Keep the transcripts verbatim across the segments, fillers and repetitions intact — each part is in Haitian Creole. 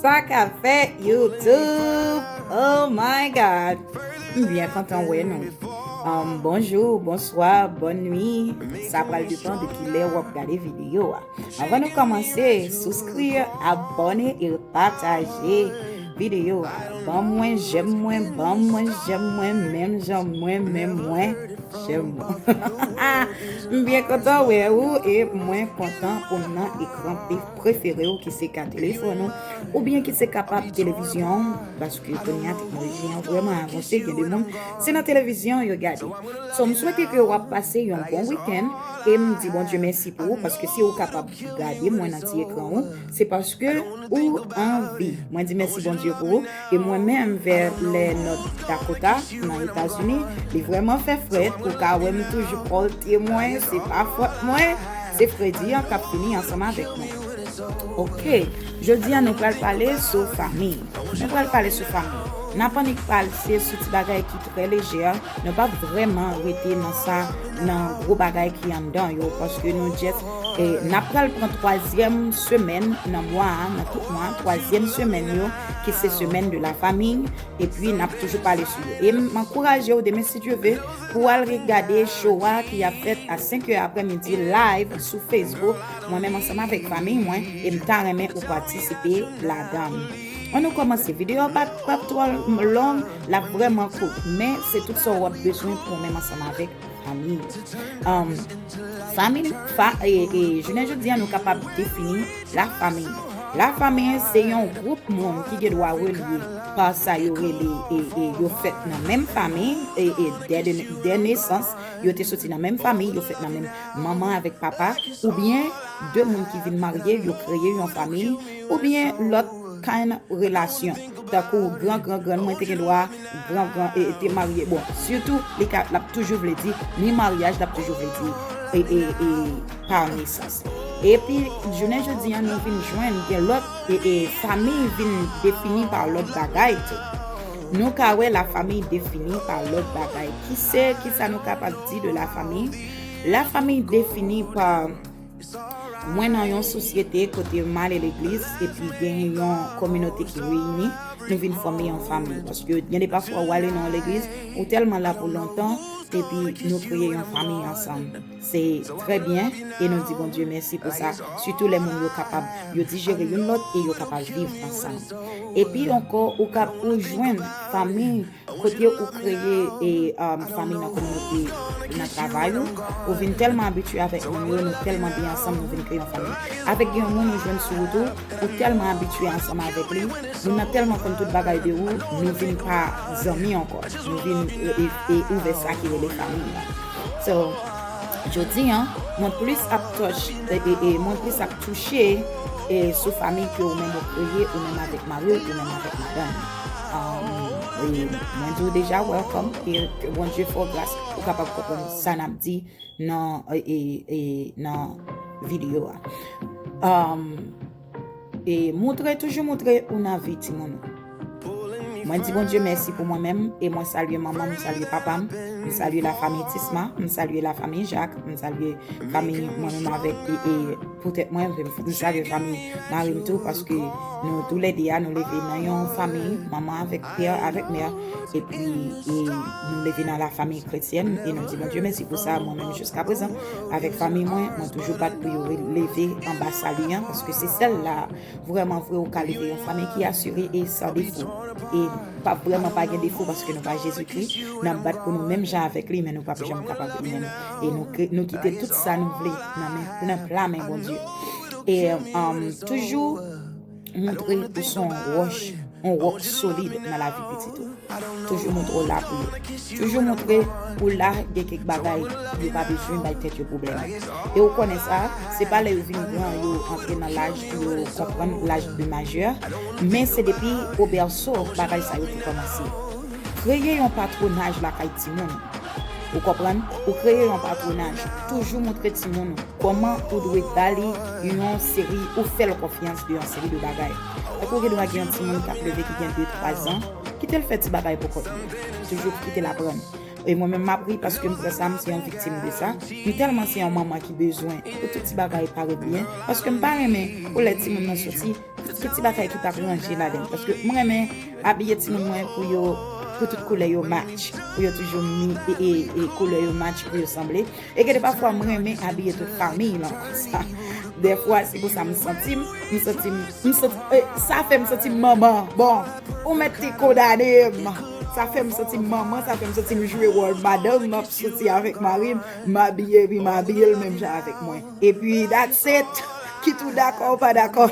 Sa k ap fèt YouTube? Oh my God! M byen kontan wè nou. Um, bonjou, bonswa, bòn nwi. Sa pral depann de kilè w ap gade videyo a. Anvan nou kòmanse, souskri, abòne e pataje videyo a. Ban mwen jèm mwen, ban mwen jèm mwen, menm jan mwen, menm mwen, jèm mwen. M byen kontan wè ou e mwen kontan pou m nan ekran pe- prefere w ki se ka telefòn ou, oubyen ki se kapab televizyon ou, paske kounye a teknoloji an vrèman avanse, gen de moun se nan televizyon yo gade. So, m swete ke w ap pase yon bon wikenn e m di Bondye mèsi pou ou, paske si ou kapab gade mwen nan ti ekran ou, se paske ou anvi. Mwen di mèsi Bondye pou ou. E mwen menm, vè lè North Dakota, nan Etazini, li vrèman fè frèt. Ou ka wè m toujou pòte mwen, se pa fòt mwen, se fredi an k ap fini ansanm avèk mwen. Oke, jodi a nou pral pale sou fanmi. Nou pral pale sou fanmi. N ap annik pale sou ti bagay ki trè lejè. Nou p ap vrèman rete nan sa, nan gwo bagay ki anndan yo, paske nou just, e, n ap pral pran twazyèm semèn nan mwa a, nan tout mwa, twazyèm semèn yo, ki se semaine de la famille, epi n ap toujou pale sou yo. E m ankouraje w demen, si Dye ve, pou w al regade show a ki ap fèt a senk è aprèmidi live sou Facebook, mwen menm ansanm avèk fanmi mwen, e m ta renmen ou patisipe ladan l. Ann nou kòmanse. Videyo a p ap, p ap twò long, l ap vrèman kout, men se tout sa w ap bezwen pou w menm ansanm avèk fanmi. Um, fanmi, fa, e, e, jounen jodi a, nou kapab defini lafanmi. Lafanmi se yon gwoup moun ki gen dwa relye pa sa yo rele, e, e, yo fèt nan menm fanmi, e, e, dè, dè nesans, yo te soti nan menm fanmi, yo fèt nan menm manman avèk papa, oubyen de moun ki vin marye, yo kreye yon fanmi, oubyen lòt kind relasyon. Tankou gran, gran, grann mwen te gen dwa, gran, gran, e, te marye. Bon, sitou, li ka, l ap toujou vle di, ni maryaj, l ap toujou vle di, e, e, e, pa nesans. Epi, jounen jodi a, nou vin jwenn gen lòt, e, e, fanmi vin defini pa lòt bagay tou. Nou ka wè lafanmi defini pa lòt bagay. Ki se, ki sa nou kapab di de lafanmi? Lafanmi defini pa mwen nan yon sosyete kote m ale legliz epi gen yon kominote ki reyini, nou vin fòme yon fanmi. Paske gen de pafwa ou ale nan yon legliz, ou tèlman la pou lontan, epi nou kreye yon fanmi ansanm. Se trè byen, e nou di Bondye mèsi pou sa. Sitou lè moun yo kapab, yo dijere youn lòt e yo kapab viv ansanm. Epi ankò, ou kap, ou jwenn fanmi kote ou kreye, e, um, fanmi nan kominote, nan travay ou, ou vin tèlman abitye avèk moun yo, nou tèlman byen ansanm, nou vin kreye yon fanmi. Avèk gen yon moun ou jwenn sou wout ou, ou tèlman abitye ansanm avèk li, moun nan tèlman konn tout bagay de ou, nou vin pa zanmi ankò. Nou vin, e, e, e ouvè sa ki rele fanmi an. So, jodi a, mwen plis ap touch, e, e, e, mwen plis ap touche, e, sou fanmi ke ou menm ou kreye, ou menm avèk mari w, ou menm avèk madanm. Um, e, mwen di w deja, welcome, e ke Bondye fè w gras, ou kapab konprann sa n ap di nan, e, e, e, nan videyo a. Um, e moutre, toujou moutre ou nan vi timoun ou. Mwen di Bondye mèsi pou mwen menm, e mwen salye manman m, m salye papa m, m salye lafanmi Tisma, m salye lafanmi Jak, m salye fanmi mwen menm avèk, e, e, poutèt mwen, m salye fanmi mari m tou, paske nou toulède a, nou leve nan yon fanmi, manman avèk pè, avèk mè, epi, e, nou leve nan lafanmi kretyèn, e nou di Bondye mèsi pou sa, mwen menm jiska prezan, avèk fanmi mwen, mwen toujou bat pou yo re-, leve anba sali an, paske se sèl la, vrèman vre, ou ka leve yon fanmi ki asire e san defo. E pa vrèman pa gen defo paske nou pa Jezikri, n ap bat pou nou menm jan avèk li, men nou p ap janm kapab li menm. E nou, nou kite tout sa nou vle nan men, nan pla men Bondye. E, um, toujou montre ou se yon wòch, yon wòk solid nan lavi pitit ou. Toujou montre w la pou yo. Toujou montre ou la, gen kèk bagay yo pa bezwen bay tèt yo pwoblèm. E ou konnen sa, se pa lè yo vin gran, yo antre nan laj pou yo konprann, laj de majè, men se depi o bèso bagay sa yo te kòmanse. Kreye yon patwonaj lakay timoun. Ou konprann? Ou kreye yon patwonaj. Toujou montre timoun ou kòman ou dwe ba li yon seri, ou fè l konfyans de yon seri de bagay. Tankou gen dwa gen yon timoun k ap leve ki gen de, twa zan, kite l fè ti bagay pou kont li. Toujou kite l aprann. E mwen menm m ap ri paske m pran sa, m se yon viktim de sa. M tèlman se yon manman ki bezwen pou tout ti bagay parèt byen, paske m pa renmen pou lè timoun nan soti, Ki ti bagay ki pa ranje ladan l? Paske mwen renmen abiye timoun mwen pou yo, pou tout koulè yo match, pou yo toujou mi e, e, e koulè yo match, pou yo sanble. E gen de pafwa mwen renmen abiye tout fanmiy lan konsa. Dèfwa se konsa m santi m, m santi m, m santi, e, sa fè m santi m manman. Bon, ou mèt te kondane m. Sa fè m santi m manman, sa fè m santi m jwe wòl madanm, m ap soti avèk mari m, m abiye epi m abiye l menm jan avèk mwen. Epi that's it. Kit ou dakò ou pa dakò.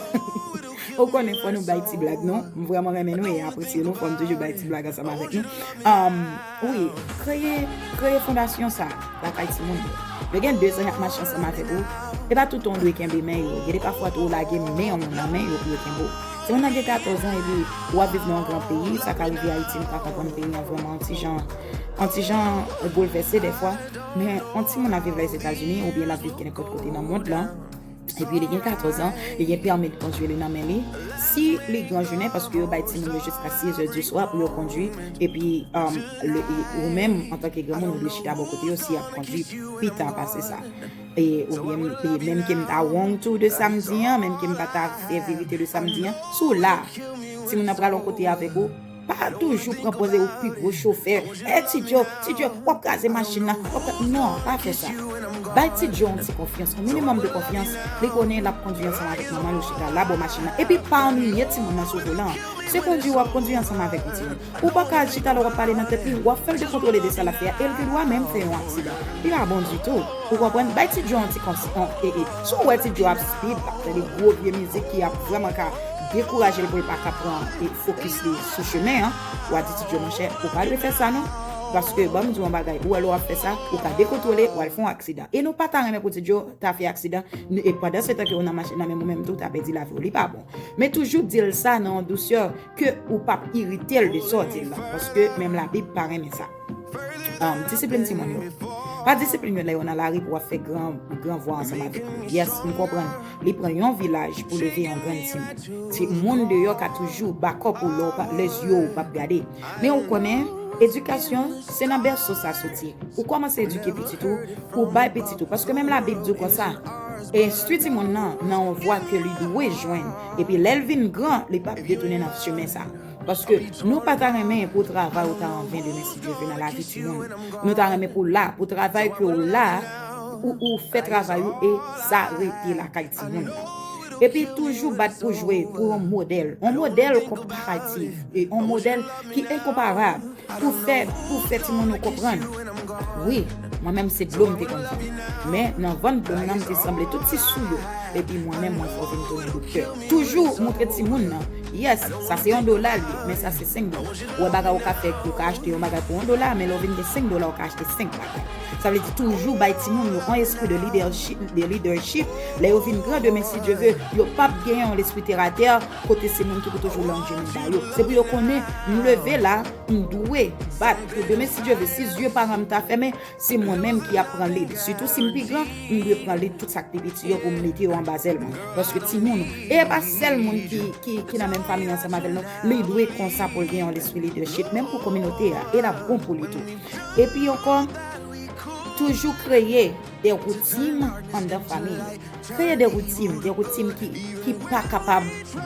Ou konnen fò nou bay ti blag nou. M vrèman renmen nou e apresye nou, fò n toujou bay ti blag ansanm avèk nou. Um, wi, kreye, kreye fondasyon sa lakay timoun yo. Yo gen dezan y ap mache ansanm avèk ou. E pa toutan w dwe kenbe men yo. Gen de pafwa tou ou lage men yon moun nan men yo pou yo kenbe w. Si moun nan gen katòz an epi w ap viv nan yon gran peyi, sa ka rive Ayiti, m ka konprann peyi an vrèman yon ti jan, yon ti jan boulvèse dèfwa. Men yon timoun ap viv Lèzetazini oubyen l ap viv kenenpòt kote nan mond lan, epi li gen katòz an, li gen pèmi de kondwi li nan men li. Si li gran jounen, paske yo bay timoun yo jiska sis è di swa pou yo kondwi, epi um, le, ou menm, antanke granmoun, ou dwe chita bò kote yo si y ap kondwi pita pase sa. E, oubyen, e, menm ke m ta wrong tou de sa m di an, menm ke m pa ta fè verite de sa m di an, si w la, timoun nan pral yon kote avèk ou, pa toujou pran pòz ou pi gwo chofè. E, Ti Djo, Ti Djo, w ap kraze machin nan. W ap, non, pa fè sa. Bay Ti Djo yon ti konfyans, yon minimòm de konfyans. Li konnen l ap kondwi ansanm avèk manman l, yo chita la bò machin nan. Epi pa annuiye timoun nan sou volan an. Se kondwi w ap kondwi ansanm avèk yon timoun. Ou pa ka al chita lè w ap pale nan tèt li, w ap fè l dekontwole de sa l ap fè a, e l gen dwa menm fè yon aksidan. Li pa bon ditou. Ou konprann? Bay Ti Djo yon ti kons-, yon, e, e. Si w wè Ti Djo ap speed, l ap tande gwo vye mizik ki ap vrèman ka dekouraje l pou l pa ka pran, e, fokis li sou chemen an, w a di, Ti Djo, monchè, ou pa dwe fè sa non. Paske, ban m di w yon bagay, ou wè lè w ap fè sa, ou ka dekontwole, w al fè yon aksidan. E nou pa ta renmen pou Ti Djo ta fè aksidan, e pandan se tan ke ou nan machin nan, menm ou menm tou, w ta pèdi lavi w. Li pa bon. Men toujou di l sa nan yon dousè ke ou p ap irite l de sa w di l lan, paske menm Labib pa renmen sa. Um, disiplin timoun yo. Pa disiplin yo lè yo nan lari pou w ap fè gran, gran vwa ansanm avèk yo. Yes, m konprann. Li pran yon vilaj pou leve yon grenn timoun. Timoun deyò ka toujou bakòp ou lè w pa, lè zye w p ap gade. Men ou konnen, edikasyon, se nan bèso sa soti. Ou kòmanse edike pitit ou, ou bay pitit ou. Paske menm Labib di w konsa, enstwi timoun nan nan yon vwa ke li dwe jwenn. Epi lè l vin gran, li p ap detounen nan chemen sa. Paske nou pa ta renmen pou travay ou ta anven demen, si Dye vle, nan lavi timoun. Nou ta renmen pou la, pou travay ke w la, ou, ou fè travay ou e sa rete lakay timoun nan. Epi toujou bat pou jwe pou yon modèl. Yon modèl konparatif. E yon modèl ki enkonparab. Pou fè, pou fè timoun yo konprann. Wi, mwen menm se dlo m te konn vann. Men nan vann dlo m nan, m te sanble tout ti sou yo. Epi mwen menm, mwen fè w vin tounen doktè. Toujou montre timoun nan. Yes, sa se yon dola l ye, men sa se senk dola. Ou wè bagay ou ka fè, ou ka achte yon bagay pou yon dola, men lè w vin gen senk dola, ou ka achte senk bagay. Sa vle di toujou bay timoun yo yon espri de leadership, de leadership. Lè yo vin gran demen, si Dye vle, yo p ap genyen yon lespri tèratè kote se moun ki pou toujou lonje men ba yo. Se pou yo konnen, m leve la, m dwe bat pou demen, si Dye vle, si zye paran m ta fèmen, se mwen menm ki ap pran lid. Sitou si m pi gran, m dwe pran lid tout sa k pi piti yo pou m mete yo anba zèl mwen. Paske timoun, e pa sèl moun ki, ki, ki nan menm fanmi ansanm avè l non, li dwe konsa pou l gen yon lespri leadership, menm pou kominote a, e l ap bon pou li tou. Epi ankò, toujou kreye de woutin anndan fanmi yo. Kreye de woutin, de woutin ki, ki pa kapab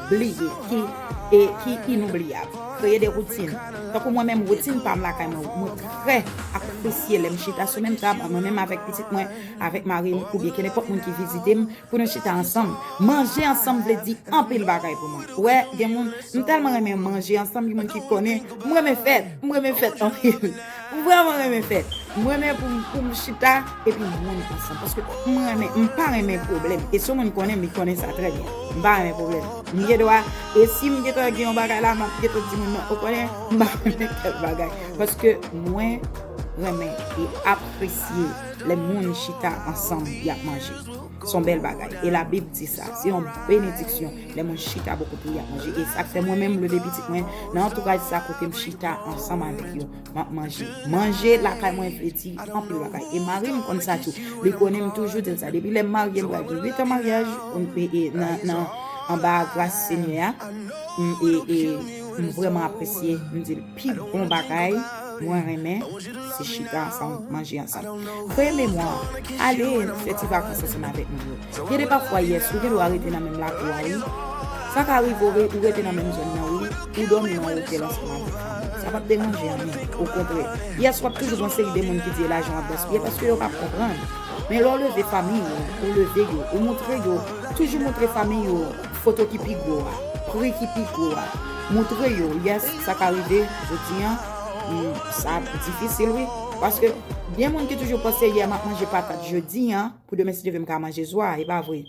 bliye, ki, e ki inoubliyab. Kreye de woutin. Tankou mwen menm, woutin pa m lakay mwen, mwen trè apresye lè m chita sou menm tab, mwen menm avèk pitit mwen, avèk mari m, oubyen kenenpòt moun ki vizite m, pou nou chita ansanm. Manje ansanm vle di anpil bagay pou mwen. Ou wè, gen moun, m tèlman renmen manje ansanm, gen moun ki konnen, m renmen fèt, m renmen fèt anpil. M vrèman renmen fèt. M renmen pou m, pou m chita epi moun ansanm. Paske m renmen, m pa renmen pwoblèm. E si yon moun konnen m, li konnen sa trè byen. M pa renmen pwoblèm. M gen dwa, e si m gentan gen yon bagay la, m ap gentan di moun nan, ou konnen, m pa renmen tèl bagay. Paske mwen renmen e apresye lè moun chita ansanm, y ap manje. Se yon bèl bagay. E Labib di sa. Se yon benediksyon lè moun chita bò kote y ap manje. E sa k fè mwen menm, m leve pitit mwen nan antouraj sa kote m chita ansanm avèk yo, m ap manje. Manje lakay mwen vle di anpil bagay. E mari m konn sa tou. Li konnen m toujou di l sa. Depi lè m marye, m pral gen uit an maryaj, m, e, e, nan, nan, anba gras Senyè a. M, e, e, m vrèman apresye. M di l, pi bon bagay mwen renmen, se chita ansanm, manje ansanm. Kreye memwa, ale fè ti vakans ansanm avèk moun yo. Gen de pafwa, yes, ou gen dwa rete nan menm lakou a, wi. Sa ka rive ou re-, ou rete nan menm zòn nan, wi, ou dòmi nan yon otèl ansanm avèk fanmi. Sa p ap deranje anyen, okontrè. Yes, w ap toujou gen yon seri de moun ki di e lajan w ap gaspiye paske yo p ap konprann. Men lè w leve fanmi yo, ou leve yo, ou montre yo, toujou montre fanmi yo foto ki pi gwo a, pri ki pi gwo a. Montre yo, yes, sa ka rive, jodi a, hmm, sa difisil, wi. Paske gen moun ki toujou panse yè m ap manje patat jodi a, pou demen si Dye vle m ka manje zwa, e pa vre.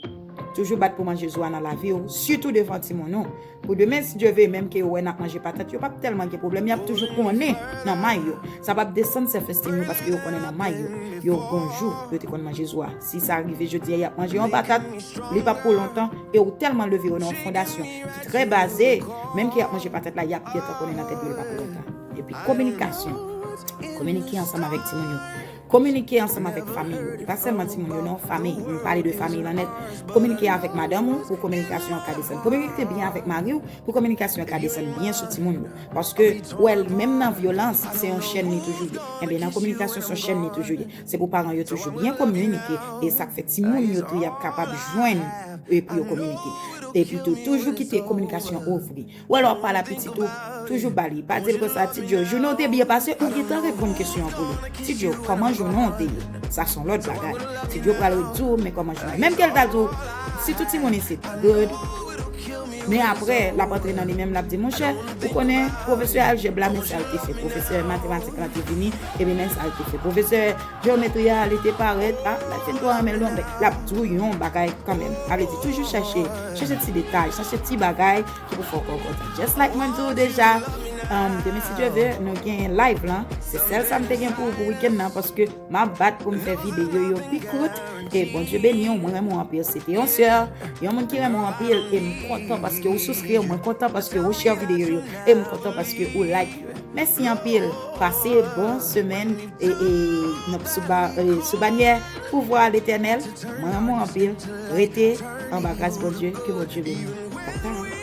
Toujou bat pou manje zwa nan lavi w, sitou devan timoun ou. Pou demen si Dye vle, menm ke yo wè n ap manje patat, yo p ap tèlman gen pwoblèm, y ap toujou konnen nan may yo. Sa p ap desann self esteem yo paske yo konnen nan may yo, yo gon jou, yo te konn manje zwa. Si sa rive jodi a, y ap manje yon patat, li p ap pou lontan, e ou tèlman leve yo nan yon fondasyon ki trè baze, menm ke y ap manje patat la, y ap gentan konnen nan tèt yo li p ap pou lontan. Epi kominikasyon. Kominike ansanm avèk timoun yo. Kominike ansanm avèk fanmi yo. E pa sèlman timoun yo, non, fanmi. M pale de fanmi lan nèt. Kominike avèk madanm ou pou kominikasyon an ka desann. Kominike byen avèk mari w pou kominikasyon an ka desann byen sou timoun yo. Paske, w wè l, menm nan vyolans, se yon chèn li toujou ye. Enben, nan kominikasyon, se yon chèn li toujou ye. Se pou paran yo toujou byen kominike, e sa k fè timoun yo tou, y ap kapab jwenn, e pou yo kominike. Epi tou, toujou kite kominikasyon ouvri. Ou wè lè w ap pale a pitit ou, toujou ba li. Pa di l konsa, "Ti Djo, jounen w te byen pase?" Ou gentan reponn kesyon an pou li. "Ti Djo, kòman jounen w te ye?" Sa se yon lòt bagay. Ti Djo pral redi w, "Men kòman jounen w?" Menm ke l ta di w, sitou timoun isit, "Good." Men apre, l ap antre nan li menm, l ap di, "Monchè, ou konnen, pwofesè aljèb la, men sa l te fè. Pwofesè matematik la te vini, epi men sa l te fè. Pwofesè jewometri a, li te parèt, a, lè fin twò renmen l, non." L ap di w yon bagay kanmenm. Sa vle di, toujou chèche, chèche ti detay, chèche ti bagay ki pou fè w kò w kontan. Just like mwen di w deja, um, demen, si Dye vle, nou gen live lan. Se sèl sa m te gen pou, pou wikenn nan, paske m ap bat pou m fè videyo yo pi kout. E Bondye beni w, mwen renmen w anpil. Se te yon sè, yon moun ki renmen w anpil, e m kontan paske ou souskri, mwen kontan paske ou share videyo yo, e m kontan paske ou like yo. Mèsi anpil. Pase bon semèn e, e, nan, sou ba-, e, sou banyè pouvwa Letènèl. Mwen renmen w anpil. Rete anba gras Bondye. Ke Bondye beni w. Bye bye.